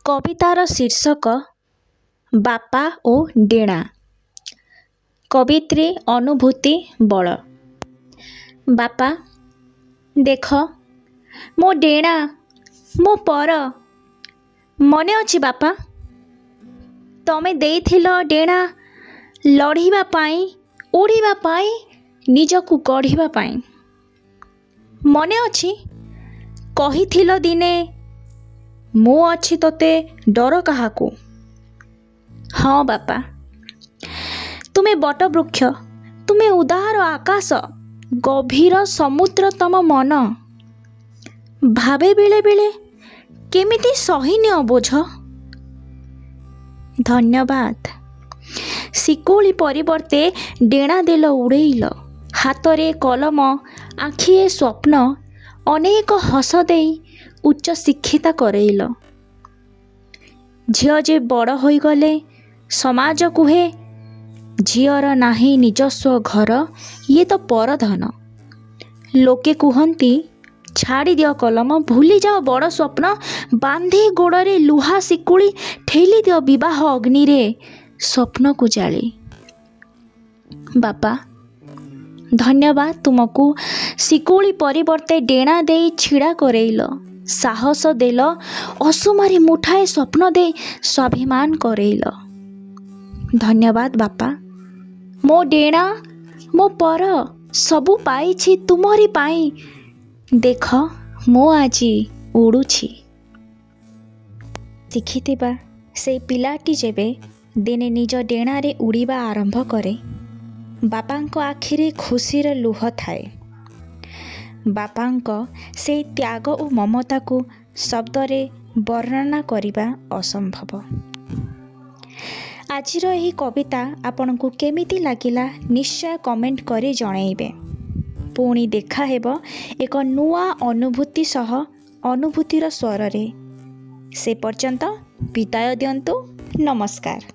କବିତାର ଶୀର୍ଷକ ବାପା ଓ ଡେଣା। କବୟିତ୍ରୀ ଅନୁଭୂତି ବଳ। ବାପା, ଦେଖ ମୋ ଡେଣା, ମୋ ପର। ମନେ ଅଛି ବାପା, ତମେ ଦେଇଥିଲ ଡେଣା ଲଢ଼ିବା ପାଇଁ, ଉଡ଼ିବା ପାଇଁ, ନିଜକୁ ଗଢ଼ିବା ପାଇଁ। ମନେ ଅଛି, କହିଥିଲ ଦିନେ, ମୁଁ ଅଛି ତୋତେ ଡର କାହାକୁ? ହଁ ବାପା, ତୁମେ ବଟବୃକ୍ଷ, ତୁମେ ଉଦାର ଆକାଶ, ଗଭୀର ସମୁଦ୍ର ତମ ମନ। ଭାବେ ବେଳେ ବେଳେ କେମିତି ସହିନିଅ ବୋଝ। ଧନ୍ୟବାଦ। ଶିକୁଳି ପରିବର୍ତ୍ତେ ଡେଣା ଦେଲ, ଉଡ଼େଇଲ। ହାତରେ କଲମ, ଆଖିଏ ସ୍ୱପ୍ନ, ଅନେକ ହସ ଦେଇ ଉଚ୍ଚ ଶିକ୍ଷିତା କରେଇଲ। ଝିଅ ଯେ ବଡ଼ ହୋଇଗଲେ ସମାଜ କୁହେ, ଝିଅର ନାହିଁ ନିଜସ୍ୱ ଘର, ଇଏ ତ ପରଧନ। ଲୋକେ କୁହନ୍ତି, ଛାଡ଼ିଦିଅ କଲମ, ଭୁଲିଯାଅ ବଡ଼ ସ୍ୱପ୍ନ, ବାନ୍ଧି ଗୋଡ଼ରେ ଲୁହା ଶିକୁଳି ଠେଲିଦିଅ ବିବାହ ଅଗ୍ନିରେ ସ୍ୱପ୍ନକୁ ଜାଳି। ବାପା, ଧନ୍ୟବାଦ ତୁମକୁ। ଶିକୁଳି ପରିବର୍ତ୍ତେ ଡେଣା ଦେଇ ଛିଡ଼ା କରେଇଲ, ସାହସ ଦେଲ, ଅସୁମାରୀ ମୁଠାଏ ସ୍ୱପ୍ନ ଦେଇ ସ୍ୱାଭିମାନ କରେଇଲ। ଧନ୍ୟବାଦ ବାପା। ମୋ ଡେଣା, ମୋ ପର ସବୁ ପାଇଛି ତୁମରି ପାଇଁ। ଦେଖ, ମୁଁ ଆଜି ଉଡ଼ୁଛି। ଶିଖିଥିବା ସେଇ ପିଲାଟି ଯେବେ ଦିନେ ନିଜ ଡେଣାରେ ଉଡ଼ିବା ଆରମ୍ଭ କରେ, ବାପାଙ୍କ ଆଖିରେ ଖୁସିର ଲୁହ ଥାଏ। ବାପାଙ୍କ ସେଇ ତ୍ୟାଗ ଓ ମମତାକୁ ଶବ୍ଦରେ ବର୍ଣ୍ଣନା କରିବା ଅସମ୍ଭବ। ଆଜିର ଏହି କବିତା ଆପଣଙ୍କୁ କେମିତି ଲାଗିଲା, ନିଶ୍ଚୟ କମେଣ୍ଟ କରି ଜଣାଇବେ। ପୁଣି ଦେଖାହେବ ଏକ ନୂଆ ଅନୁଭୂତି ସହ, ଅନୁଭୂତିର ସ୍ୱରରେ। ସେ ପର୍ଯ୍ୟନ୍ତ ବିଦାୟ ଦିଅନ୍ତୁ। ନମସ୍କାର।